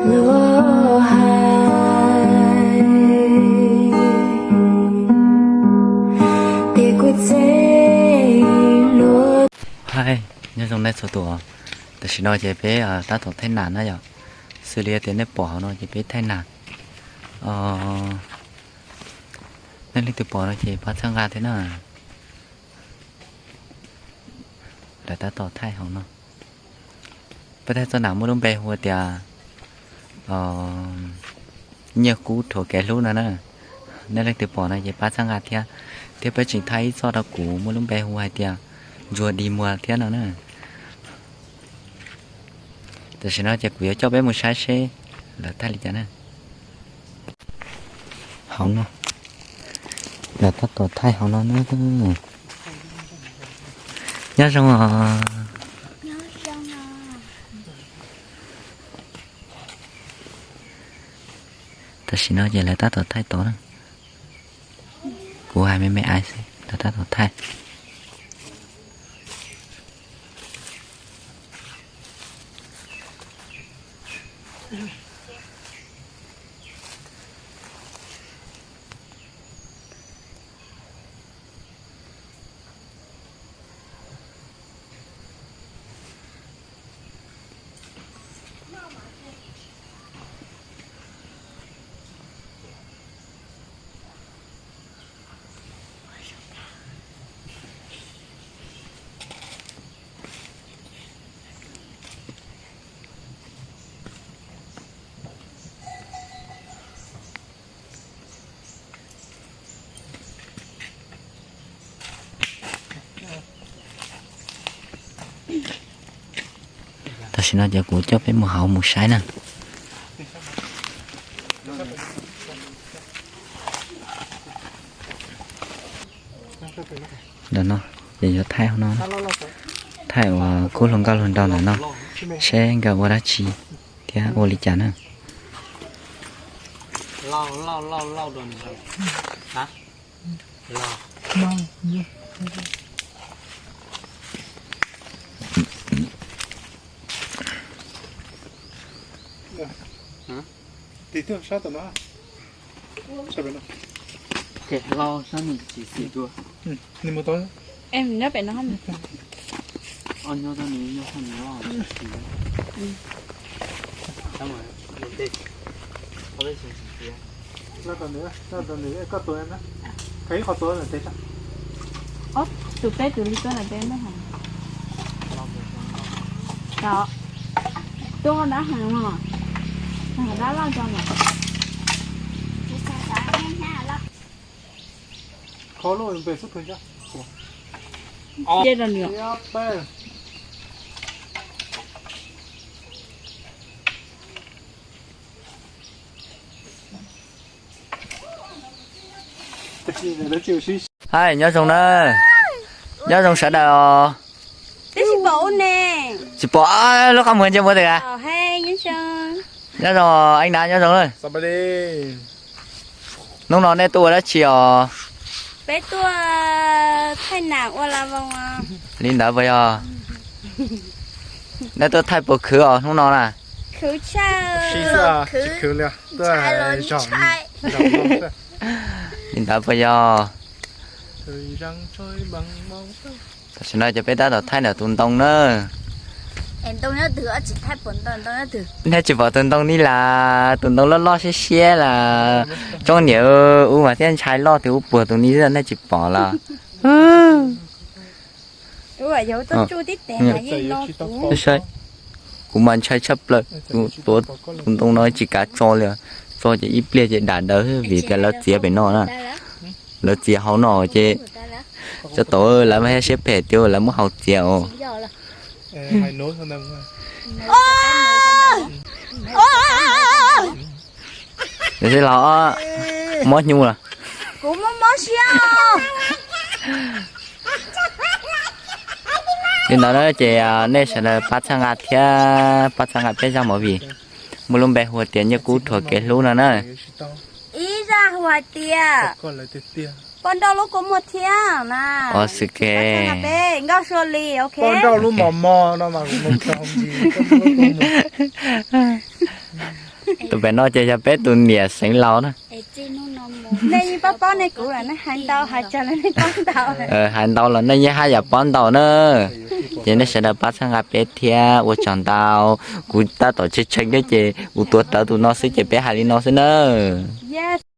Luag hais tias kuv txeeb luag. Hais, nyob zoo nej txhua tus, tam sim no ces peb tab tom thaij nas na yom. Xws li tias nej pom hauv no ces peb thaij nas. Nej leej twg pom no ces pab txhawb nqa thiab na. Lawv tab tom thaij hauv no. Peb thaij txoj nas muaj lub npe hu tias nyiaj kub rhuav kev hlub no na. Nej leej twg pom no ces pab txhawb nqa thiab. Thiab peb tseem thaij ib txoj rau kuv muaj lub npe hu hais tias ntsuag dig muag thiab no na. Tam sim no ces kuv yuav coj peb mus saib seb lawv thaij li cas na. Hauv no, lawv tab tom thaij hauv no na. Nyob zoo os. Tam sim no ces lawv tab tom thaij tod na. Kuv hais me me ais xwb, lawv tab tom thaij. Tam sim no ces kuv coj peb mus hauv mus saib na. Ntawm no ces yuav thaij hauv no, thaij uas kub hluas nkauj hluas nraug ntawm no, seb nkawd ua dab tsi thiab ua li cas na. Lau sab nws tsis xim dua. Em, nyob pem no. Nyob tau nws, nyob tau nws los. Tus peb tus li tuaj ntawm peb ntag. Tuaj dab heev os. Dab loj tso mas. Cia rau nws. Hais, nyob zoo na. Nyob zoo sawv daws os. Tsis pom lub qab muag ntsia muag twg a. Nyob zoo, eeb nav nyob zoo na. Hnub no nej tuaj ua dab tsi os? Peb tuaj thaij nas ua la voos. Li ntawd puas yog? Nej tuaj thaij puas khwv os hnub no na? Khwv tshaj. Li ntawd puas yog? Tam sim no ces peb tab tom thaij ntawm tus ntoo na. Nej tsis pom tus ntoo ni las, tus ntoo loj loj siab siab las. Tsob niam ub mas thiaj ntshai loj tias ub puag tus ni xwb nej tsis pom los. Saib, kuv mas ntshai tshaj plaws, kuv tuav tus ntoo no tsis kav tso li, tso ces ib pliag ces dam daws vim tias lawv txiav pem no na. Lawv txiav hauv no ces cov tod lawv mas thiaj siab phem tias lawv muab hauv txiav os. Nws sib los mob hnyuv los. Kuv mob mob siab. Li ntawd na ces nej sawv daws pab txhawb nqa thiab pab txhawb nqa peb zaj movie muaj lub npe hu tias Nyiaj Kub Rhuav Kev Hlub no na. Ib zaj hu hais tias poj nrauj lub kua muag thiab na. Os xwm ke. Nkauj Sua Lis, ok. Poj nrauj lub mos mos no mas. Tus pem no ces yog peb tus niam xeev laus na. Nej yeej paub paub nej kuv, nej hais ntau hais tsawg los nej paub ntau. Hais ntau los nej yeej haj yam paub ntau na. Ces nej sawv daws pab txhawb nqa peb thiab ua tsaug ntau. Kuv tab tom tshee tshee thiab ces kuv tuav rawv tus no xwb ces peb hais li no xwb nawb.